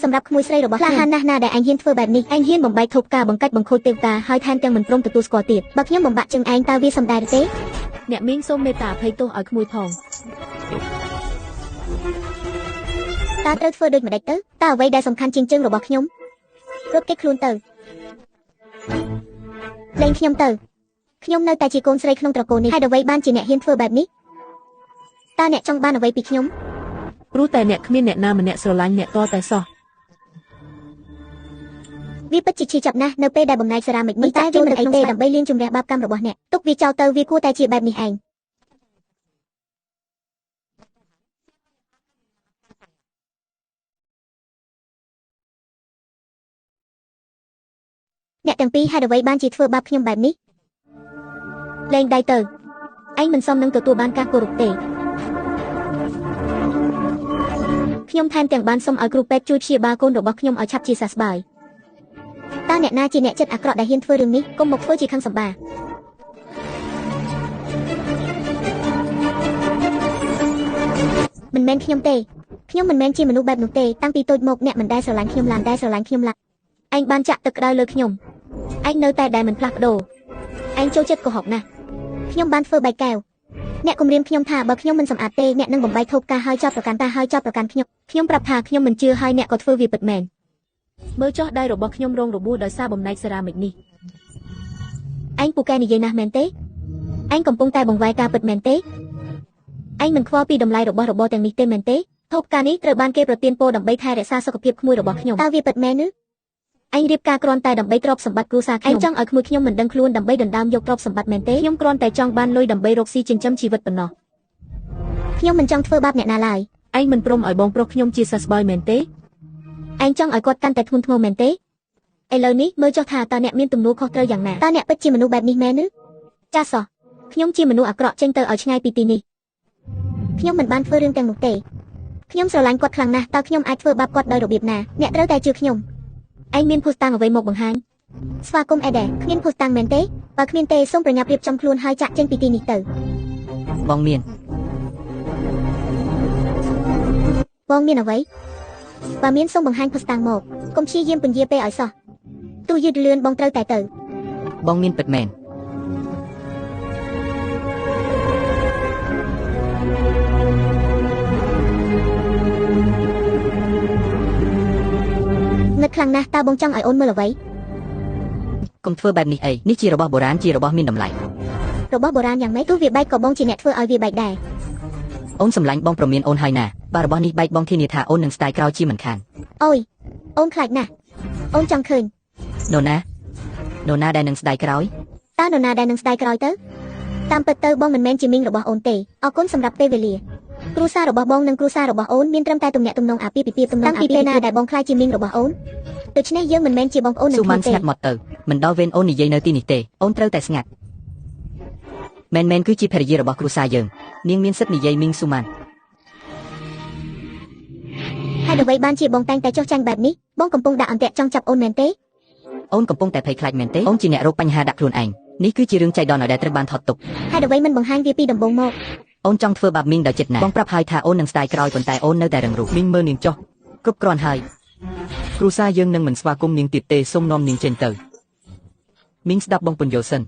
សម្រាប់ក្មួយស្រីរបស់ខ្ញុំក្លាហានណាស់ណាដែលឯងហ៊ានធ្វើបែបនេះឯងហ៊ានបំបែកធូបការបង្កាច់បង្ខូចទេវតាហើយថែមទាំងមិនព្រមទទួលស្គាល់ទៀតបើខ្ញុំបំបាក់ជើងឯងតើវាសំដែរឬទេ អ្នកមីងសូមមេត្តាអភ័យទោសឲ្យក្មួយផង តើត្រូវធ្វើដូចម្តេចទៅតើអ្វីដែលសំខាន់ជាងជើងរបស់ខ្ញុំរត់គេចខ្លួនទៅលែងខ្ញុំទៅខ្ញុំនៅតែជាកូនស្រីក្នុងត្រកូលនេះហើយអ្វីបានជាអ្នកហ៊ានធ្វើបែបនេះតើអ្នកចង់បានអ្វីពីខ្ញុំ ព្រោះតែអ្នកគ្មានអ្នកណាម្នាក់ស្រឡាញ់អ្នកតតែសោះ វាពិតជាឈឺចាប់ណាស់នៅពេលដែលបំណែកសេរ៉ាមិកនេះតែវាមិនអីទេដើម្បីលាងជម្រះបាបកម្មរបស់អ្នកទុកវាចោលទៅវាគួរតែជាបែបនេះឯងអ្នកទាំងពីរហេតុអ្វីបានជាធ្វើបាបខ្ញុំបែបនេះ លែងដៃទៅឯងមិនសមនឹងទទួលបានការគោរពទេខ្ញុំថែមទាំងបានសុំឲ្យគ្រូពេទ្យជួយព្យាបាលកូនរបស់ខ្ញុំឲ្យឆាប់ជាសះស្បើយ តើអ្នកណាជាអ្នកចិត្តអាក្រក់ដែលហ៊ានធ្វើរឿងនេះ កុំមកធ្វើជាខឹងសម្បា មិនមែនខ្ញុំទេខ្ញុំមិនមែនជាមនុស្សបែបនោះទេតាំងពីតូចមកអ្នកមិនដែលស្រឡាញ់ខ្ញុំឡានដែលស្រឡាញ់ខ្ញុំឡា ឯងបានចាក់ទឹកក្តៅលើខ្ញុំឯងនៅតែដែលមិនផ្លាស់ប្ដូរឯងចូលចិត្តកុហកណាស់ ខ្ញុំបានធ្វើបែកកែវអ្នកគំរាមខ្ញុំថាបើខ្ញុំមិនសម្អាតទេអ្នកនឹងបំបែកធូបការហើយចោទប្រកាន់តាហើយចោទប្រកាន់ខ្ញុំ ខ្ញុំប្រាប់ថាខ្ញុំមិនជឿហើយអ្នកក៏ធ្វើវាពិតមែនមើលចុះដៃរបស់ខ្ញុំរងរបួសដោយសារបំណែកសេរ៉ាមិកនេះឯងពូកែនិយាយណាស់មែនទេឯងកំពុងតែបង្វែរការពិតមែនទេឯងមិនខ្វល់ពីតម្លៃរបស់របរទាំងនេះទេមែនទេធូបការនេះត្រូវបានគេប្រទានពរដើម្បីថែរក្សាសុខភាពក្មួយរបស់ខ្ញុំ តើវាពិតមែនឬ ឯងរៀបការគ្រាន់តែដើម្បីទ្រព្យសម្បត្តិគ្រួសារខ្ញុំឯងចង់ឲ្យក្មួយខ្ញុំមិនដឹងខ្លួនដើម្បីដណ្ដើមយកទ្រព្យសម្បត្តិមែនទេខ្ញុំគ្រាន់តែចង់បានលុយដើម្បីរកស៊ីចិញ្ចឹមជីវិតប៉ុណ្ណោះ ខ្ញុំមិនចង់ធ្វើបាបអ្នកណាឡើយ ឯងមិនព្រមឲ្យបងប្រុសខ្ញុំជាសះស្បើយមែនទេ ឯងចង់ឲ្យគាត់កាន់តែធ្ងន់ធ្ងរមែនទេ ឥឡូវនេះមើលចុះថាតើអ្នកមានទំនួលខុសត្រូវយ៉ាងណា តើអ្នកពិតជាមនុស្សបែបនេះមែនឬ ចាសោះខ្ញុំជាមនុស្សអាក្រក់ចេញទៅឲ្យឆ្ងាយពីទីនេះ ខ្ញុំមិនបានធ្វើរឿងទាំងនោះទេខ្ញុំស្រឡាញ់គាត់ខ្លាំងណាស់តើខ្ញុំអាចធ្វើបាបគាត់ដោយរបៀបណាអ្នកត្រូវតែជឿខ្ញុំ ឯងមានភស្តុតាងអ្វីមកបង្ហាញ ស្វាគមន៍អេដែរគ្មានភស្តុតាងមែនទេបើគ្មានទេសូមប្រញាប់រៀបចំខ្លួនហើយចាក់ចេញពីទីនេះទៅ បងមាន បងមានអ្វីបើមានសូមបង្ហាញភស្តុតាងមកកុំព្យាយាមពន្យាពេលឲ្យសោះទោះយឺតលឿនបងត្រូវតែទៅ បងមានពិតមែន ងឹតខ្លាំងណាស់តើបងចង់ឲ្យអូនមើលអ្វី កុំធ្វើបែបនេះអីនេះជារបស់បុរាណជារបស់មានតម្លៃ របស់បុរាណយ៉ាងម៉េចទោះវាបែកក៏បងជាអ្នកធ្វើឲ្យវាបែកដែរ អូនសម្លាញ់បងប្រមានអូនហើយណាបើរបស់នេះបែកបងធានាថាអូននឹងស្ដាយក្រោយជាមិនខាន អូយអូនខ្លាចណាស់អូនចង់ឃើញ នរណានរណាដែលនឹងស្ដាយក្រោយ តើនរណាដែលនឹងស្ដាយក្រោយទៅតាមពិតទៅបងមិនមែនជាមីងរបស់អូនទេអរគុណសម្រាប់ពេលវេលាគ្រួសាររបស់បងនិងគ្រួសាររបស់អូនមានត្រឹមតែទំនាក់ទំនងអាពាហ៍ពិពាហ៍ទំនងតាំងពីពេលណាដែលបងខ្លាចជាមីងរបស់អូនដូច្នេះយើងមិនមែនជាបងប្អូននឹង ស៊ូម៉ា គ្នាទេ ន់ស្ងាត់មកទៅមិនដល់វេនអូននិយាយនៅទីនេះទេអូនត្រូវតែស្ងាត់មែនមែនគឺជាភរិយារបស់គ្រួសារយើងនាងមានសិទ្ធិនិយាយមីងស៊ូម៉ាន់ ហើយអ្វីបានជាបងតែងតែចុះចាញ់បែបនេះបងកំពុងដាក់អន្ទាក់ចង់ចាប់អូនមែនទេ អូនកំពុងតែភ័យខ្លាចមែនទេអូនជាអ្នករកបញ្ហាដាក់ខ្លួនឯងនេះគឺជារឿងចៃដន្យដែលត្រូវបានថត់ទុក ហើយអ្វីមិនបង្ហាញវាពីដំបូងមក អូនចង់ធ្វើបាបមីងដោយចិត្តណាបងប្រាប់ហើយថាអូននឹងស្ដាយក្រោយប៉ុន្តែអូននៅតែរឹងរូស មីងមើលនាងចុះ គ្រប់គ្រាន់ហើយ គ្រួសារយើងនឹងមិនស្វាគមន៍នាងទៀតទេសូមនាំនាងចេញទៅមីងស្ដាប់បងពន្យល់សិន